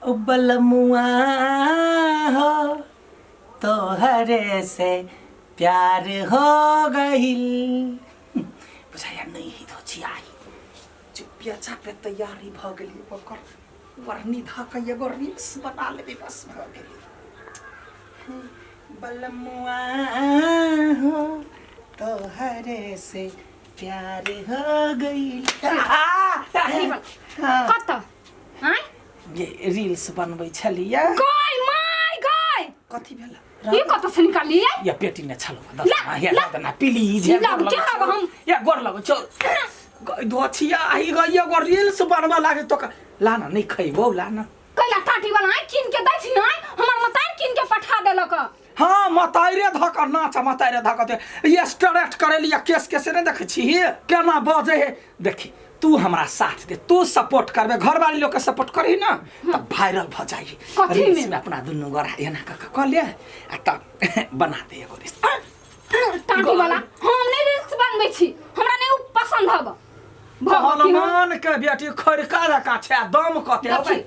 ओ बलमुआ हो तोहरे से प्यार हो गइल। बुझाया नहीं ही धो छियाही चुपिया चापे तैयारी भ गेली। ओकर वरनी धऽ के एगो रील्स बना लेबै, बस भऽ गेली। बलमुआ हो तोहरे से प्यार हो गइल। कत आय? ये रील्स बनबै छलियै। गाय my गाय, कथी भेल? ई कत से निकालियै? या पेटी ने छलो दस ला, ना, या ला। ना प्लीज, या ला, गोर क्या लगो। हम? या गोर लगो चल गई दो छिया आई गई एगो रील्स बनबा लागे तो ला ना, नहीं खइबो ला ना। कैला टाटी वाला आय कीन के दै छी आय? हमर मतार कीन के पठा देलक। हाँ, मताइरे धक नाच, मताइरे धक दे। ये स्ट्रेट करे लिया केस केस नहीं देखे छी केना बजे है। देखी तू हमरा साथ दे, तू सपोर्ट करबे, घरवाली लोग के सपोर्ट करही ना तब वायरल भ जाई। कथी में? रील्स में अपना दुनू गोरा एना क क क ले आ तब बना दे एगो रील्स। टाटी वाला, हम नहीं रील्स बनबै छी, हमरा नहीं उ पसंद हब। पहलवान के बेटी खड़का जका छै आ दम कते देखी होबै।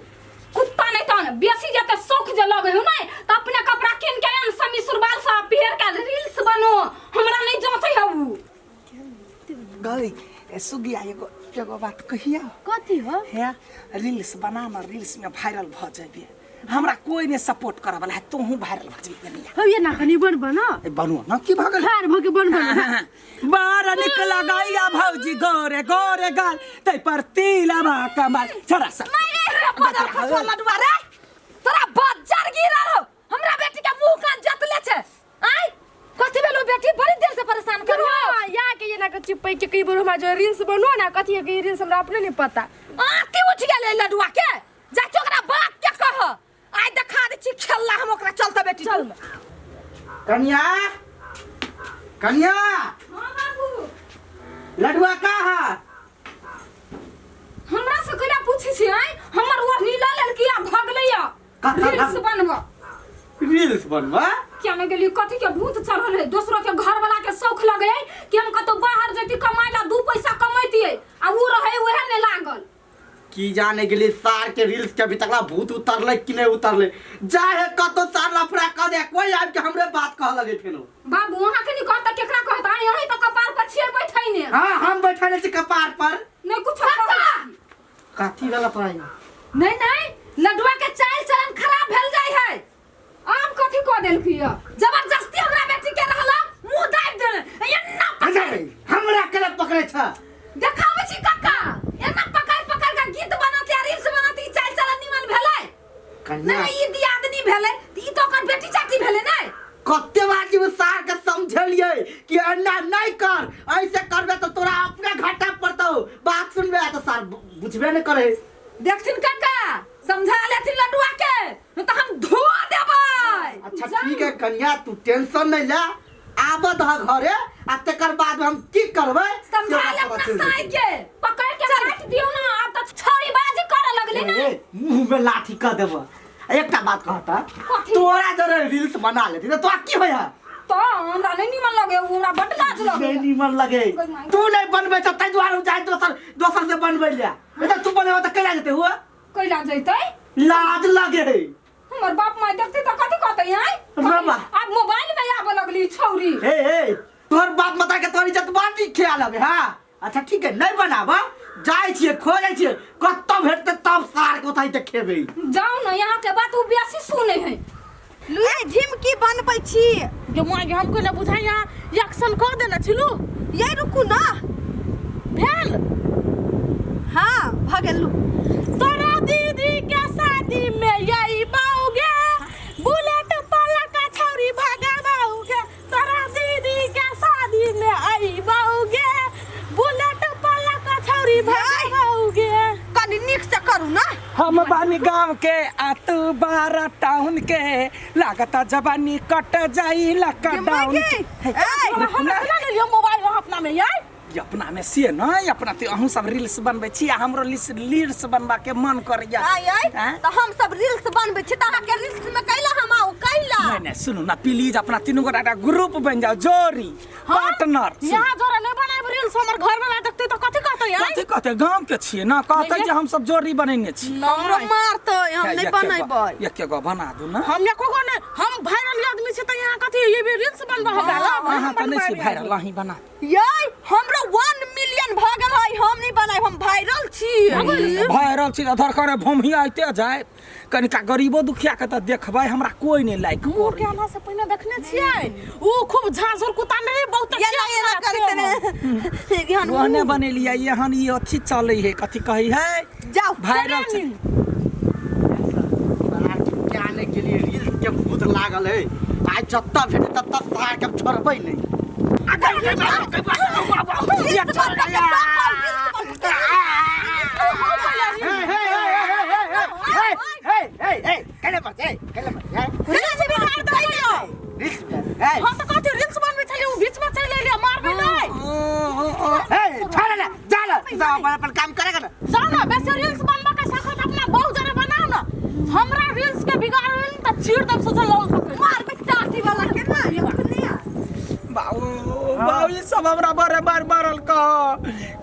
कुत्ता नहीं तहन बेसी जते शौक जे लगे हो नहीं त अपने कपड़ा किन के आन, समी सुरबाल सा पहिर के रील्स बनो, हमरा नहीं जाते है उ। गई ए सुगिया, एगो एगो बात कहिया। कथी हो? हे रील्स बना न, रील्स में वायरल भ जेबे। हमरा कोई नहीं सपोर्ट करे वाला है, तोहू वायरल भ जेबी कनिया। हो ये ना कनी बन बन। ए बनू न, की भ गेल? ठार भ के बन बन। बार निकला गैया भौजी गोरे गोरे गाल, तै पर तिला बा कमाल छोरा सा। बदल खसुआ लडुआ रे, तोरा बज्जर गिरल हो, हमरा बेटी के मुंह कान जतले छै। आय कथी भेलो बेटी? बड़ी देर से परेशान करू। हाँ, या के ये ना के चिपै के कई बार हमरा जो रील्स बनो ना, कथी के रील्स हमरा अपने नहीं पता। आती उठ गेलै लडुआ के, जा के ओकरा बाप के कह, आइ देखा दै छी खेलला हम ओकरा। चल त बेटी चल। कन्या, कन्या। हां बाबू। लडुआ का है? हमरा से कैला पूछै छी आय? हमर ओढ़नी ल लेलकी आ भगलै आ कतऽ? रील्स बनब। रील्स बनवा क्या नहीं गेली, कथी के भूत चढ़ल है। दोसरो के घर वाला के शौक लगे है कि हम कतौ बाहर जैती कमाए ला, दू पैसा कमैतियै, आ उ रहे उहे ने लागल। की जाने गेली सार के रील्स के अभी तकला भूत उतरले कि नहीं उतरले। जाहे कतो सार लफड़ा कह दे, कोई आबि के हमरे बात कह लगे फेनो। बाबू, अहाँ के नहीं कहता केकरा कहता? आइ अहीं तऽ कपार पर छियै बैठै ने। हाँ, हम बैठल छी कपार पर। नहीं कुछ कहै छी। कथी गलत रही? नहीं नहीं, लडुआ के चाल चलन खराब भेल जाय है। आब कथी कऽ देलकी यऽ? जबरदस्ती हमरा बेटी के रहला मुंह दाबि देने एना पकड़। अरे, हमरा केला पकड़े छ? देखाबै छी काका, एना पकड़ पकड़ के गीत बनत या रील्स बनत। ई चाल चलन निमन भेलै? कन्या। नहीं, ई दियादनी भेलै, ई तो ओकर बेटी चाटी भेलै नै। कते बार जी सार के समझेलिए कि अन्ना नहीं कर, ऐसे करबे तो तोरा अपने घाटा पड़तौ। बात सुनबे तो सार बुझबे नहीं करे। देखथिन काका, समझा लेथिन लडुआ के, नहीं तो हम धो देबै। अच्छा ठीक है कन्या, तू टेंशन नहीं ले, आबत ह घरे आ तकर बाद हम की करबै से समझा ओकरा ले पता अपना चलि साई जेतै। के पकड़ के काट दियौ ना, आब तऽ छड़ी बाजी करऽ लगली ना। ए, मुंह में लाठी कह देब। एकटा बात कहता? कथी? तोरा जरे रील्स बना लेती त तोरा की होय है? तऽ हमरा नहि निमन लगे, हमरा बड्ड लाज लगे। नहीं निमन लगे? तू नहीं बनबै छ ताहि दुआरे जाय दोसर दोसर से बनबै ले। नहीं त तू बनेबा त कैला जेतै हुआ? कैला जैतै? लाज लगे है। हमर बाप माय देखतै तऽ कथी कहतै आँय? बाबा। आब मोबाइल में आबऽ लगली छौरी। हे हे, तोहर बाप माता के तोहर इज्जत बाटी ख्याल हवे। हाँ अच्छा ठीक है, नहीं बनाबा, जाइ छियै खोजै छियै, कतौ भेटतै तब सार के ओतहि देखेबै। जाउ ने, यहाँ के बात उ बेसी सुनै है। लुए झिमकी बनबै छी। गे माय गे, हम कोना बुझाइ यहाँ एक्शन कऽ देने छलू। ये रुकू ना। भेल? हाँ भऽ गेल लू। तोरा दीदी के शादी में यही बाऊगे, बुलेट पर लगा छौरी भगाबाऊगे। तोरा दीदी के शादी में आई बाऊगे, बुलेट पर लगा छौरी भगाबाऊगे। कनी नीक से करू ना। हम बानी गांव के आ तू बारा टाउन के, लागता जवानी कट जाई लॉकडाउन के। ए, हमरा केना लेलियो मोबाइल अहाँ अपना में यार? ई अपना में से नहीं, अपना ते अहूँ सब रील्स बनबै छी आ हमरो रील्स बनबा के मन करैया। आय आय। आँय? तऽ हम सब रील्स बनबै छी तऽ अहाँके रील्स में कैला हम आउ कैला? दूटा। नहीं नहीं सुनू ना प्लीज, अपना तीनू गोटा एकटा ग्रुप बन जाओ, जोड़ी पार्टनर। यहाँ जोरा नहीं बनाएब रील्स, हमर घर वाला देखते तो कथी कहते यार? कथी कहते? गांव के छियै ना, कहते जे हम सब जोड़ी बनेने छी। हमरो मारतै, हम नहीं बनेबै। एक गो बना दू ना। हम एको गो नहीं, हम वायरल आदमी छी त यहाँ कथी ये भी रील्स बनबा हमरा ला। अहाँ तऽ नहि छी वायरल, अहीं बना। यै हमरो 1 मिलियन भ गेल है, हम नहीं बनाएब, हम वायरल छी। वायरल छी अधर करे भूमि आइते जाए, कनिका गरीबो दुखिया के तऽ देखबै, हमरा कोई नहीं लाइक मुँह करे। के आना से पहिने देखने छियै ऊ खूब झांझुर कुत्ता नहीं बहुत एना एना करते ने एहन। ओहने बनेलियै एहन ई अथी चलै है, कथी कहै है, जाओ वायरल छै। आने के लिए रील्स के भूत लागल है, आइ जत्ता भेटे तत्ता सार के छोड़बै नहीं। रील्स बिगाड़ दैया। हम तऽ कथी रील्स बनबै छलियै, ऊ बीच में चलि एलियै, मारबै नहीं। काम करेगा ना। जाओ ना, बेसी रील्स बनबा के सखत अपना बहु जरे बनाओ ना, हमरा रील्स के बिगाड़ल त चीर दब सोचल लौल सकै। मारबै टाटी वाला के ना अपने। बाऊ बाऊ ई सब हमरा बड़े बार मारल कह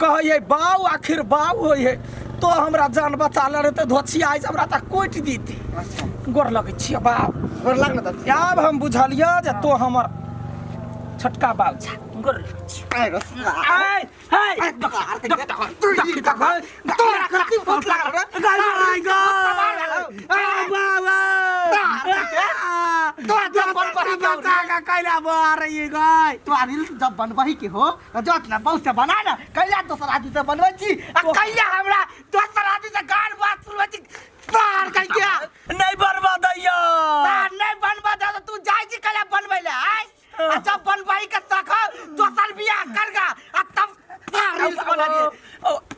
कहै बाऊ, आखिर बाऊ होइ है तो हमरा जान बचा ले तो धोछिया आइ हमरा त कोटि दीती। गोर लगै छियै बाऊ। गोर लागल त आब हम बुझलियै जे तो हमर छोटका बाऊ छ। गोर लगै छियै। आइ हे तोरा कथी भूत लागल रे? तोरा जब बनबही के हो, तोरा रील्स जब बनबही के हो जत ना बहुत से बना ना, कैला दोसर आदमी से बनबै छी आ कैला हमरा दोसर आदमी से गान बात सुनबै छी तार कैके नहीं बनबा दैया। तार नहीं बनबा दे तू जाइ छी कैला बनबै ले आइ, आ जब बनबही के सख दोसर बियाह करगा आ तब तार रील्स बना दिए,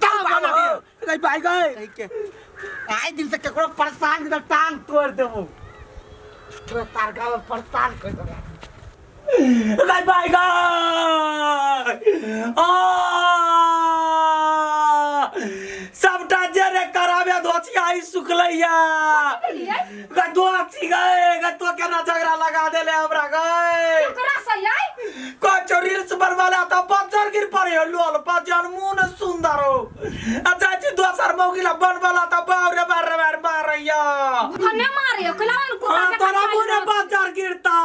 तब बना दिए। गई भाई गई कैके आइ दिन से केकरो परेशान कर टांग तोड़ देबो, तोरा तार गाँव में परेशान कर देबो। गई भाई गई आ सबटा जेरे कराबे धोछिया ई सुखलैया गई धोछी गई गई तो केना झगड़ा लगा देले हमरा गई। केकरा से यै? कचो रील्स बनवाला त बज्जर गिर पड़े लोल बज्जर मुंह न सुंदर हो आ जाइ छी दोसर मौगी ला बनवाला त बाप रे बार रे बार मारैया। हने मारे कला कुत्ता हाँ, जकाँ तोरा चलि मुंह ने रहल। बज्जर गिरता,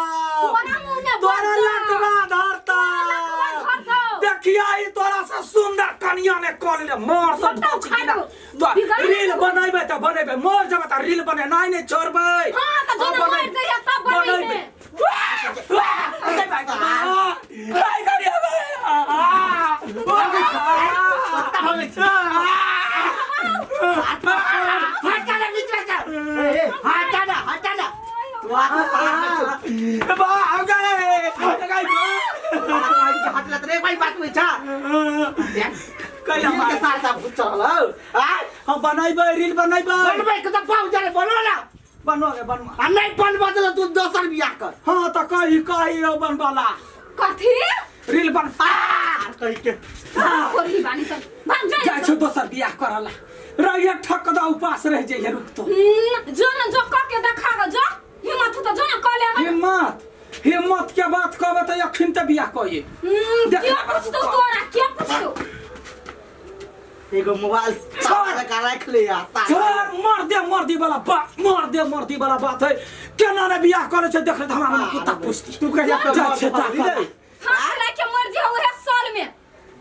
तोरा मुंह ने तोरा बज्जर। लकवा धरता, तोरा लकवा धरतौ। देखिया ई तोरा से सुंदर कनिया ने कॉल ले मार सब सबटा धोख उखाड़ि दिना। दो। तो बिगड़ि रील बनेबै त बनेबै, मर जेबै त रील बने नहीं नहीं छोड़बै। हाँ, त जो मर जइया तब बनेबै। हटा ना बीच में से, हटा ना, हटा ना। हटला त रे भाई बात में छा कैला के साथ साथ भूत चढ़ल हौ आ हम बनैबै रील बनैबै। बनबै के त बाप जाने बनो ना, बनोगे बनवा आ नहीं बनबा त तू दोसर बियाह कर। हाँ त कही कही रहो बनवाला कथी रील बन आ कहि के कोरी बानी त भाग जाइ जाइ छौ दोसर बियाह करला रहिए ठक द उपास रह जइहे रुक तो। जो न जो क के देखा ग, जो हिम्मत त जो न क ले। हिम्मत हिम्मत के बात कहबे त अखिन त बियाह कहिए। देख के ना, पूछतौ तोरा, के पूछतौ? एगो मोबाइल छोड़। का रख ले यार। छोड़, मर दे मर्दी वाला बात, मर दे मर्दी वाला बात है, केना ने बियाह करे छै देख ले त हमरा मन कुत्ता पुछती। तू कहिया जाइ छै ताकऽ। हाथ राखि के मर जे उहे साल में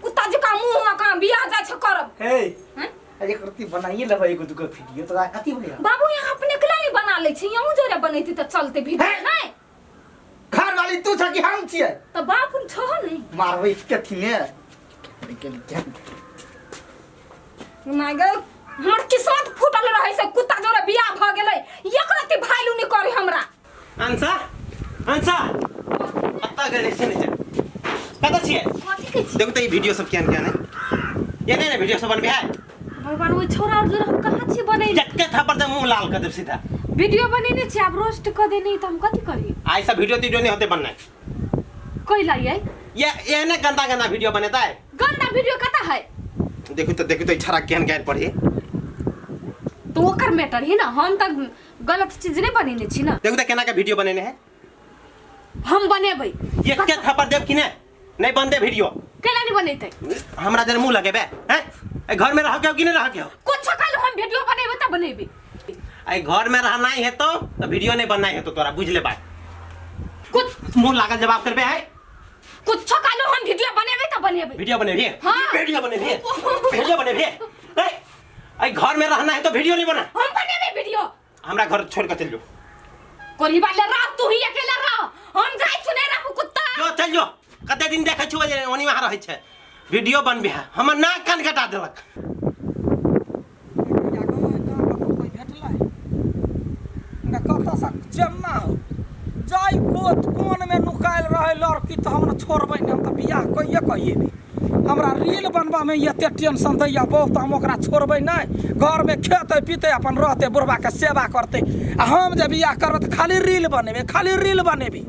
कुत्ता जकाँ मुंह का बियाह जाइ छै करब। हे हैं? अरे करती बनाइए लेबै एगो दुगो वीडियो तोरा कथी भइया? बाबू यहाँ अपने के नहीं बना लै छी, यहूँ जोरे बनैती त चलते वीडियो हैं? नहीं घर वाली तू छ कि हम छियै? त बाप छह नहीं मारबै कथी ने my गो, हमर किस्मत फूटल रहे से कुत्ता जोरे बियाह भ गेलै, एक रत्ती भाइलू नहीं करे हमरा। अंसा अंसा कत्ता गेलै से नहि कतऽ छियै? कथी कहै छी? देखू तऽ ई वीडियो सब केहन केहन है, ये नहि ने वीडियो सब बनबे है। भगवान ओइ छोरा और जोरे हम कहाँ छी बनैले? जक्के थापर दे मुंह लाल कर देब सीधा। वीडियो बनेने छी, आब रोस्ट क देने त हम कथी करी? आइ सब वीडियो तीडियो नहीं होते बनना। कैला यै? ये एहने गंदा गंदा वीडियो बनेता है। गंदा वीडियो कता है? देखू तो देखू तो छड़ा केहन गारि पढ़ी। तो ओकर मैटर है ना, हम त गलत चीज नहीं बनेने छी ना। देखू तो केना के वीडियो बनेने है। हम बनेबै। एक के थप्पड़ देब कि नहीं? नहीं बनते वीडियो। केना नहीं बनेतै? हमरा जर मुंह लगेबे हैं? ए घर में रह के हो कि नहीं रह के हो? कुछ कल हम वीडियो बनेबै त बनेबै। ए घर में रहना ही है तो वीडियो नहीं बनना है तो तोरा बुझ ले बात। कुछ मुंह लागल जवाब करबे है। कुछ कल हम वीडियो बनेबै त बनेबै। वीडियो बनेबे? हाँ। वीडियो बनेबे? वीडियो बनेबे? ए घर में रहना है तो वीडियो नहीं बना। हम बनेबै वीडियो। हमरा घर छोड़ के चल जो। कोरी बाले रह तू ही अकेला रह, हम जाय छु नहीं रहू कुत्ता। जो चल जो, कते दिन देखै छु जे ओनी वहां रहै छै। वीडियो बनबे है, हमर नाक कान कटा देलक। कोई भेटलै ना कतऽ से चन्ना हो जाय कोत कोन में नुकायल रहे लड़की तऽ हम छोड़बै नहि, हम तऽ बियाह कहिए कहिए। हमरा रील बनबा में एते टेंशन दैया बहुत, हम ओकरा छोड़बै नहि। घर में खेतै पीतै अपन रहतै, बुढ़बा के सेवा करतै। आ हम जे बियाह करबै तऽ खाली रील बनेबै, खाली रील बनेबै।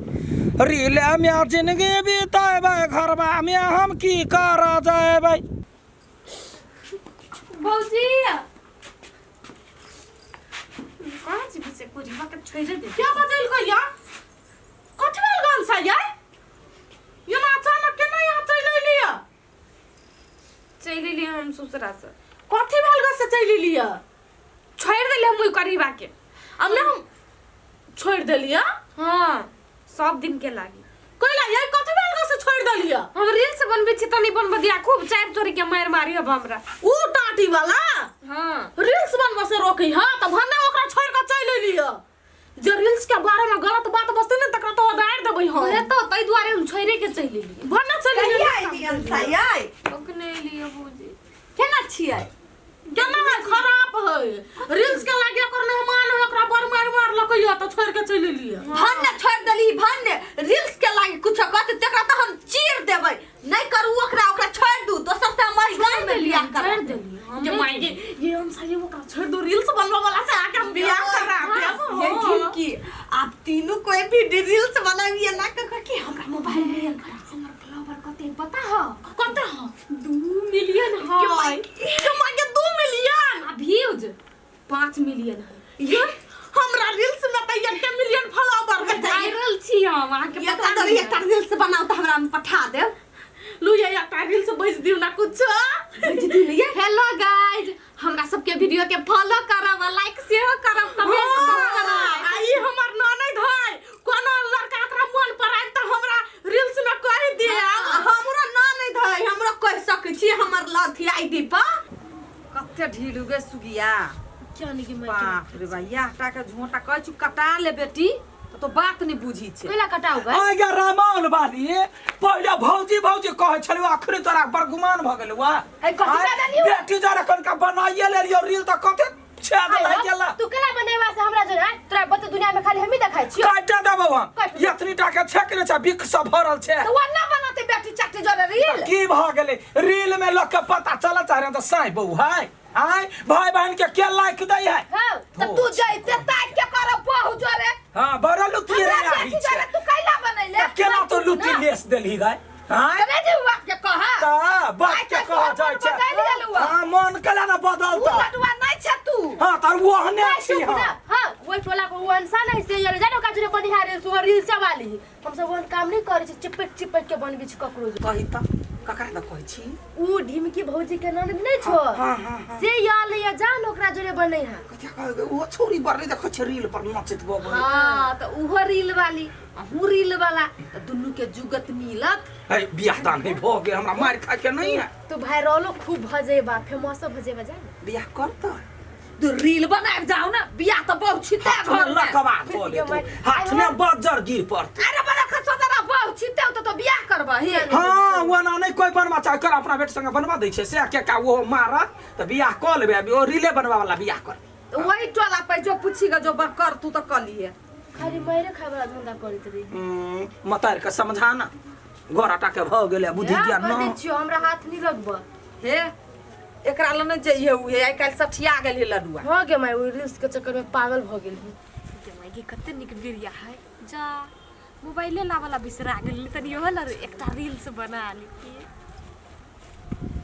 रील में जिंदगी बितेबै, घरबा में हम की कर जेबै। भौजी कहाँ छी पीछे कोरी बात छोड़ दे। क्या बजल को यार? कथि भेल गन सा यार? ये ना अचानक केना यहाँ चलि अयलियै? चलि एलियै हम ससुरा से। कथि भेल गन से चलि एलियै? छोड़ देलियै हम ओहि करीबा के। अब ना हम छोड़ देलियै? हाँ, सब दिन के लागी। कैला ये कथि भेल गन से छोड़ देलियै? हम रील्स बनबै छी त नहीं बनब दिया, खूब चारि चोरी के मारि मारी अब हमरा। ऊ टाटी वाला? हाँ। रील्स बनब से रोकी हां त भन्ना ओकरा छोड़ के चलि एलियै। जे रील्स के बारे में गलत बात बजते ने तकरा तो उधार देबै हम। उहे तो तै दुआरे हम छोड़े के चलि एलियै। भन्ना चलि एलियै। कहिया एलियै अंसा यै? ओकने एलियै भौजी। केना छियै? केना है खराब है। रील्स के लागे ओकर मेहमान है, ओकरा बड़ मार मारलकै या त छोड़ के चलि एलियै। भन्ने छोड़ देली, भन्ने रील्स के लागे कुछ कहते तकरा त हम चीर देबै। नहीं करू ओकरा, ओकरा छोड़ दू, दोसर से हम गांव में बियाह करब। छोड़ देली हम। ये माई ये हम सही ओकरा छोड़ दू, रील्स बनवा वाला से आके हम बियाह करा देब। ये की आप तीनों कोई भी रील्स बनाबिए ना कह के हमरा मोबाइल में हमर फॉलोवर कते पता ह? कते ह? 2 मिलियन ह। के माई के 2 मिलियन आ व्यूज 5 मिलियन है। ये हमरा रील्स में त 1 मिलियन फॉलोवर है। वायरल छी हम, अहाँ के ये पता तो नहीं। एकटा रील्स बनाओ त हमरा में पठा देब। लू ये एकटा रील्स भेज दिउ ना कुछ। भेज दिउ ने ये। हेलो गाइस, हमरा सबके वीडियो के फॉलो करब आ लाइक सेहो करब, कमेंट सेहो करब। आ ई हमर ननैद है, कोनो लड़का एकरा मन पर आबि त हमरा रील्स में कहि देब। हमरा ननैद है, हमरा कहि सकै छी हमर लथी आईडी पर। कते ढील उगे सुगिया। क्या नहीं कि मैं बाप रे बा, याह के झोंटा कहै छु कटा ले बेटी तो बात नहीं बुझी छे। कैला कटाउ गए? आया रामायण वाली पहिले भौजी भौजी कहै छलौ, अखनी तोरा पर गुमान भ गेलौ। है कथि आय, बेटी जरा कनका बनाइए लेलियौ रील त कते छेद लागि गेला। तू केना बनेबा से हमरा जो है तोरा बत दुनिया में खाली हमही देखाइ छियो। काटा देबौ हम, काटि देबौ। एतनी टा के छेक ने छै, बिख से भरल छै। त ओ ना बनाते बेटी चाटी जरे रील। की भ गेलै? रील में लोग के पता चलत रहे त साई बहू है। आय भाई बहन के के लाइक दै है? हां त तू जइते ताक के करब बहु जरे। हां बड़ा लुटी रे हमरा आही बेटी छै। जरे तू कैला बनैले? त केना तो लुटी लेस देलही गाय? आय करे जे बाप के कह। त बाप के कह जाय छै। बदलि गेलौ। हां मन केला ना उ बदलता। लडुआ नहीं छै तू। हां त ओहने छी हम। हां ओइ टोला को ओ इंसान है से यार जानो का जुरे बनिहार रील्स रील्स वाली। हम सब ओहन काम नहीं करै छी, चिपक चिपक के बनबै छी ककरो। कही त ककरा द कहै छी? उ ढिमकी भौजी के ननद नहीं छो। हां हां से याल या जान ओकरा जोरे बनै है। कथि कहै ओ छोरी बड़ देखै छै रील पर नचैत गबै। हां त उहो रील वाली अहू रील वाला त दुनू के जुगत मिलत। है बियाह दान नहीं भ गेल, हमरा मार खाय के नहीं है। तू वायरलो खूब भ जेबा, फेमसो भ जेबा जान। बियाह करत तू रील बनाब जाऊ ना, बियाह त बहुत छिते हाथ घर में में। लकवा धो ले तू, हाथ में बज्जर गिर पड़त। अरे बड़ा खसो तोरा बहुत छिते त तो बियाह करबा हे। हां ओना नहीं कोई बनवा चाहे कर, अपना बेट संगे बनवा दै छै से के का वो मारत त बियाह क लेबे। अभी ओ रीले बनवा वाला बियाह कर। त वही टोला पे जो पूछी ग जो कर तू त कलिए। खाली मारे खाय वाला धंधा करैत रही। मतार के समझाना घर आटा के भ गेलै बुद्धि ज्ञान न न। छियो हमरा हाथ नहीं लगब। हे एकरा ल नै जइहे उहे, आइ काल्हि सठिया गेल हे लडुआ। भ गे my, ओइ रील्स के चक्कर में पागल भ गेल ही। के माई के कते नीक बिरिया है। जा मोबाइले लावला बिसरा गेल तनी ओहो ल एकटा रील्स बना ली।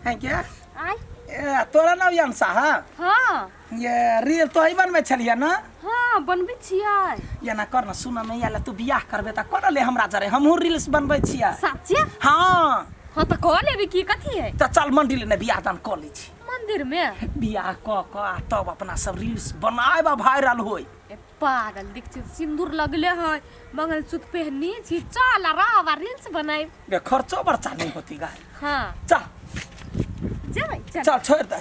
हैं क्या? आय ए, तोरा नाम अंशा है? हाँ। ये रील तो ही बनबै छलियै ना? हाँ, बनबै छियै। एना कर न, सुन नहि आयल, तू बियाह करबे तऽ कर ले हमरा जरे, हमहूँ रील्स बनबै छियै। साचे? हाँ। हाँ तऽ कऽ लेबै की कथी है। तऽ चल मंदिर ने बियाह दान कऽ लै छी। मंदिर में? बियाह कऽ कऽ आ तब अपना सब रील्स बनायब आ वायरल होय। ए पागल, देख छी सिंदूर लगले है, मंगलसूत्र पहननी छी, चल आ रहब आ रील्स बनायब। बे खर्चो बर्चा नहीं होती गाय। हाँ। चल। जेबै चल। चल छोड़ दे,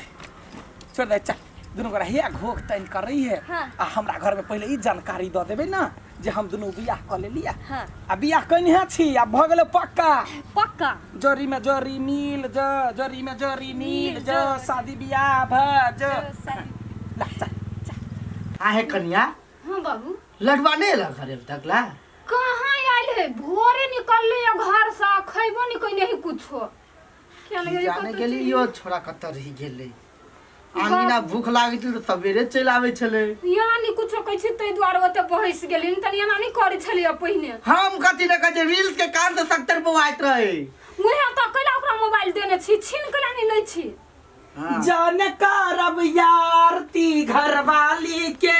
छोड़ दे, चल दुनू गोरा हिया घोघ तैन कर रही है। हाँ। आ हमरा घर में पहले ई जानकारी दऽ देबै ना जे हम दुनू बियाह कऽ लेलियै। हाँ। आ बियाह कनिहे छी आ भऽ गेलै पक्का। पक्का। जोरी में जोरी मिल ज, जोरी में जोरी मिल ज, शादी बियाह भ ज। ला चल। आहे कनिया। हाँ बाबू। लडवा नहीं एला घरे तकला? कहाँ आयल है, भोरे निकलले या घर से, खैबो नहीं कइने है कुछो। क्या लगे जाने के लिए यो छोरा कतऽ रहि गेलै। आंगिना भूख लागै छलै तऽ सवेरे चलि आबै छलै। यानी कुछो कहै छी ताहि दुआरे ओते बहस गेली, तनी एना नहीं करै छलियै पहिने। हम कथी ने कहै छै, रील्स के कान से सत्तर बौआइत रहे। उहे तऽ कैला ओकरा मोबाइल देने छी, छीन कैला नहीं लै छी। हाँ। जान करब यार ती घरवाली के,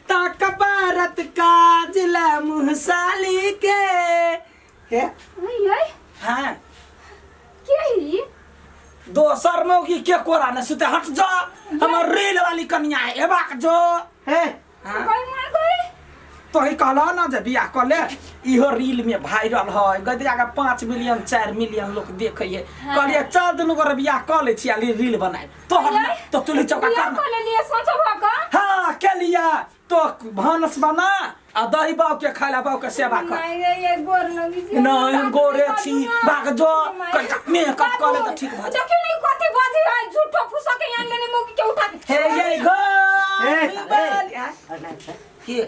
ताक बारत काज ला मुहसाली के। हे? अय, हाँ। के ही? दोसर मौगी के कोरा ने सुते, हट जा, हमर रेल वाली कनिया है, एबाक जो। हे? हाँ। गई माय गई। तो ही कहला ना जे बियाह कऽ ले, इहो रील में वायरल है, गदिया के 5 मिलियन 4 मिलियन लोग देखे है। कहलिए चल दुनू गोरे बियाह कऽ लै छी आ रील बनाए। तो हम तो चूल्ही चौका बियाह कर। कऽ लेलियै सोचब कऽ? हाँ, के लिया तो भानस बना आ दही बाव के खाइला बाव के सेवा कर। नहीं गे, ये गोर नगी छी। नहीं, हम गोरे छी, भाग जो, कनिका मेकअप कऽ ले तऽ ठीक भऽ जायत। देखियौ ने कथी बाजी है, झूठो फूसा के यहाँ लेने मौगी के उठा के। हे ये गो, हे, हे। के?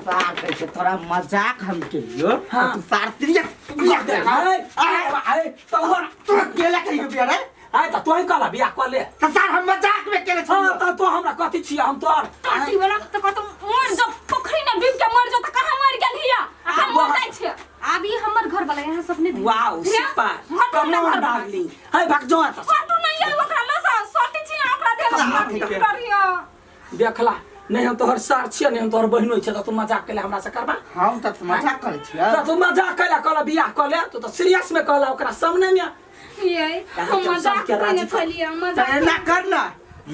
पागल छै, तोरा मजाक हम केलियो। हाँ। तू सारत्रिया बियाह आय, आय, आय, आय, तोहर तू केला कहियो बियाह रे? आय, तऽ तोही कहला बियाह कऽ ले। तऽ सार हम मजाक में केले हाँ, छियो। तऽ तो हमरा कथी छियै, हम तोहर। काटी वाला तऽ कतौ मर जा, पोखरी में डूब के मर जा, तऽ कहाँ मर गेल हिया? आ कहाँ मर जाइ छै? आब ई हमर घर वाला यहाँ सब नहीं। Wow, super. हटू ना कम घर वाला। डार्लिंग। हाय, भाग जो एतऽ से। हटू ना ये, ओकरा लऽ सँ, सटी छी, ओकरा देह हाँ, ठीक है। करियो। देखला, नहीं हम तोहर सार छियै, नहीं हम तोहर बहिनो छियै, तऽ तू मजाक कैला हमरा से करबा? हम तऽ मजाक करै छियै। तऽ तू मजाक कैला कहला बियाह कऽ ले, तू तऽ सीरियस में कहला ओकरा सामने में। ये, यहाँ हम के मजाक सबके राजी कइने कर। छलियै, हम मजाक तऽ एना कर ना,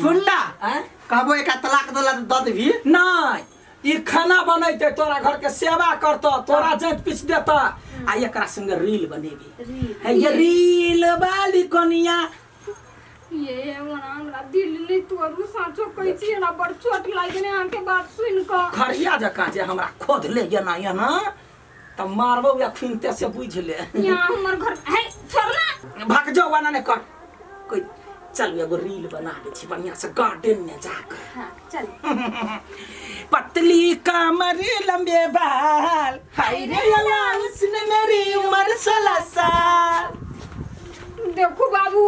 सुन ना। आँय? कहबो एकरा तलाक देला तऽ दऽ देबही? नहीं, ई खाना बनैते, तोरा घर के सेवा करतौ, तोरा जाइत पीस देतौ, आ एकरा संगे रील बनेबी। हे ये रील वाली कनिया। ये हमरा हमरा दिल नहीं तोड़ू, साँचो कहै छी, हमरा बड़ चोट लागि गेलै अहाँके बात सुनि कऽ। खरिया जकाँ जे हमरा खोद ले एना एना तऽ मारबौ या खुनते से बुझि ले। यहाँ हमर घर है, छोड़ ना। भाग जाओ, एना नहि कर। कोई चल एगो रील बना दै छी बढ़िया से गार्डन में जाकर। हाँ, चल। पतली कमर लंबे बाल, हाय रे अल्लाह उसने मेरी उम्र 16 साल। देखू बाबू,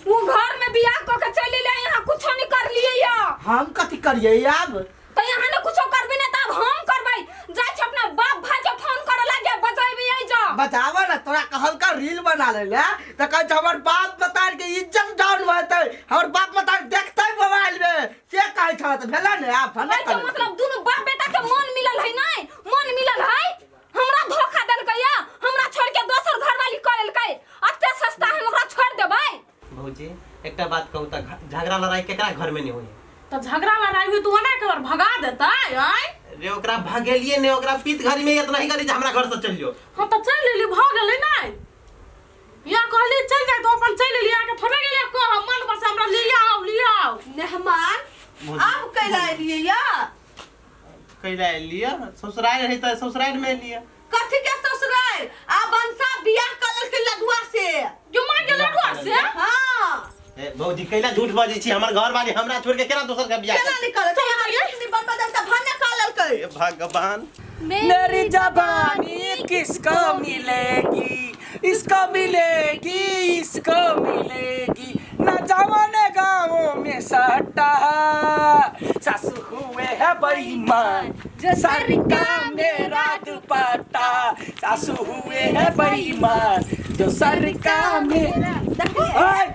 वो घर में बियाह कऽ के चलि एलै, यहाँ कुछो नहीं कर लिए या। हम कथी करियै आब? तऽ यहाँ ने कुछो करबे नहीं तब हम करबै। जाइ छी अपना बाप भाई के फोन करे लागे, बजेबै आई जा। बजाबऽ ना, तोरा कहलका रील बना ले ले, तऽ कहै छै हमर बाप मतार के इज्जत डाउन भऽ जेतै, हमर बाप मतार देखतै मोबाइल में, से कहै छह तऽ भेलै ने आब भने एहिके करै। मतलब दुनू बाप बेटा के मन मिलल है नहीं, मन मिलल है। हमरा धोखा देलकै या, हमरा छोड़ के दोसर घरवाली कऽ लेलकै। अते सस्ता हम ओकरा छोड़ देबै? भौजी, एकटा बात कहू तऽ झगड़ा लड़ाई केकरा घर में नहीं होई? तऽ झगड़ा लड़ाई हुई तऽ ओना के भगा देतै, आँय? रे ओकरा भगेलिए ने, ओकरा पीत घड़ी में इतना ही गली जे हमरा घर से चल जो। हम तऽ चलि एली, भऽ गेलै नै। या कहली चलि जाय तऽ अपन चलि एली, अहाँके थोड़े गेलियै कहऽ, मन बस हमरा लिअ आउ, लिअ आउ। मेहमान, भौजी। आब कैला एलियै या? कैला एलियै? ससुराल रही तऽ ससुराल में एलियै। कथी के ससुराल? आब अंशा बियाह कऽ लेलकै लडुआ से। जो मां के लडुआ से? हाँ। ए, भौजी कैला झूठ बजै छी, हमर घर वाली हमरा छोड़ के केना दोसर के बियाह केना करतै? निकल? चल, हमर रील बनबऽ देब तऽ भने कऽ लेलकै। हे भगवान। मेरी जवानी किसको मिलेगी, इसको मिलेगी, इसको मिलेगी, न जवान गाँवों में सट्टा, सासू हुए है बेईमान, सर का मेरा दुपट्टा, सासू हुए है बेईमान, जो सर का मेरा। ओए!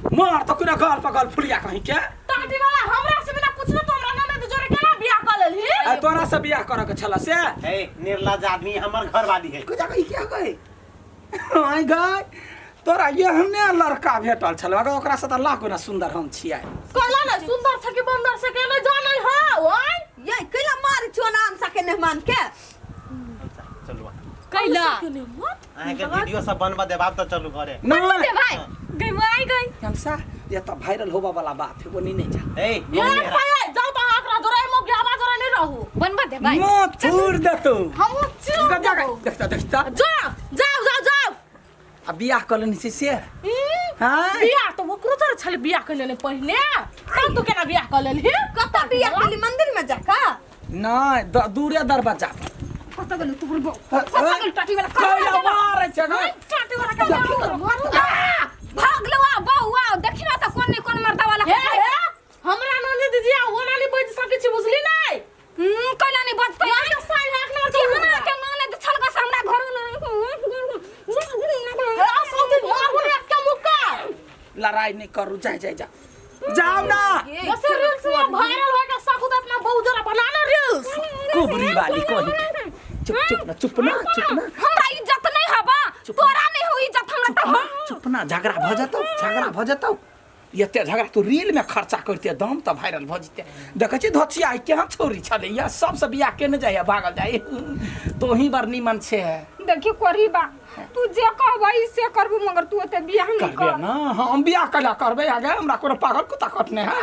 मार तो कोना गाल पर गाल फुलिया कहीं के। टाटी वाला हमरा से बिना पूछले तो हमरा ननद जोरे केना बियाह कर लेलही? आ तोरा से बियाह करे के छला से। ए निर्लज आदमी हमर घर वाली है। कुजा ई क्या गई आइ गई तोरा एहने लड़का भेटल छल अगर ओकरा से तऽ लाख गुना सुंदर हम छियै। कहला ने सुंदर छै कि बंदर से के नहीं जानै हो ओय। ये कैला मार छो ना अंसा के मेहमान के? चलू कैला अहाँ के वीडियो सब बनबा देब आब तऽ चलू घरे। नहीं दे भाई गई माई गई हमसा ये तो वायरल होबा वाला बात है वो नहीं नहीं जा। ए ये भाई जाओ तो आकरा जोरे मो ग्यावा जोरे नहीं रहू। बनबा दे भाई मुंह थूर दे तू। हम चिर जा देखता देखता जाओ जाओ जाओ जाओ। आ बियाह कर लेने छी से? हां बियाह तो ओकरो जोरे छल बियाह कर लेने पहिने तब तू केना बियाह कर लेलही? कत बियाह केली मंदिर में जाका? नहीं दूरे दरवाजा पर। कत गेलू तू बो कत गेलू टाटी वाला कैला मारै छै गे? टाटी वाला के भाग लवा बौआ देखी ना त कोन ने कोन मर्दा वाला। हे हे हमरा ननद जी आ वो नानी बज सकै छी बुझली नै? कैला नहीं बजतै? यहाँ साई हाथ ना कि हमरा के ननद छल गस हमरा घर लड़ाई नहीं करू जाय जाय जा जाओ ना। जैसे रील्स में वायरल होगा सब अपना बहु जरा बना ना रील्स। कुबरी वाली कोही चुप चुप ना चुप ना चुप ना। हमरा इज्जत नहीं हबा तोरा नहीं हो इज्जत हमरा त। चुप ना झगड़ा भ जतौ झगड़ा भ जतौ। एते झगड़ा तू रील में खर्चा करते दम त वायरल भ जते। देखै छी धोचिया केहन छौरी छलैया सबसे बियाह केने जाइया भागल जाय तो ही बर निमन छे। देखी कोरी बा तू जे कहबै से करबू मगर तू ओते बियाह नहीं करबे कर ना। हम बियाह कला करबे आगे हमरा कोनो पागल कुत्ता कटने है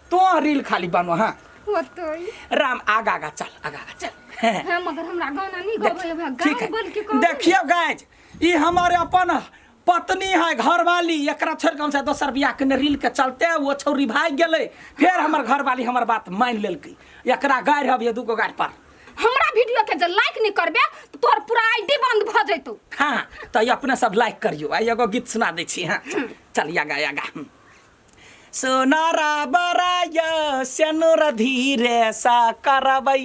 तो रील खाली बनो। हां होतै राम आगा आगा चल आगा आगा चल। हां मगर हमरा गाना नहीं गबै ठीक है गान बोल के कहू। देखियो गाइस ई हमारे अपन पत्नी है घरवाली एकरा छोड़ के हमसे दोसर बियाह केने रील के चलते वो छौरी भाग गेलै फेर हमर घरवाली हमर बात मान लेलकै एकरा गारि हब ये दूगो गारि पर। हमरा वीडियो के जे लाइक नहीं करबे तो तोहर पूरा आईडी बंद भ जैतौ। हां त ई अपने सब लाइक करियो आ एगो गीत सुना दै छी। हां चल आगा आगा। सोनारा बराय सेनुर धीरे सा करबै।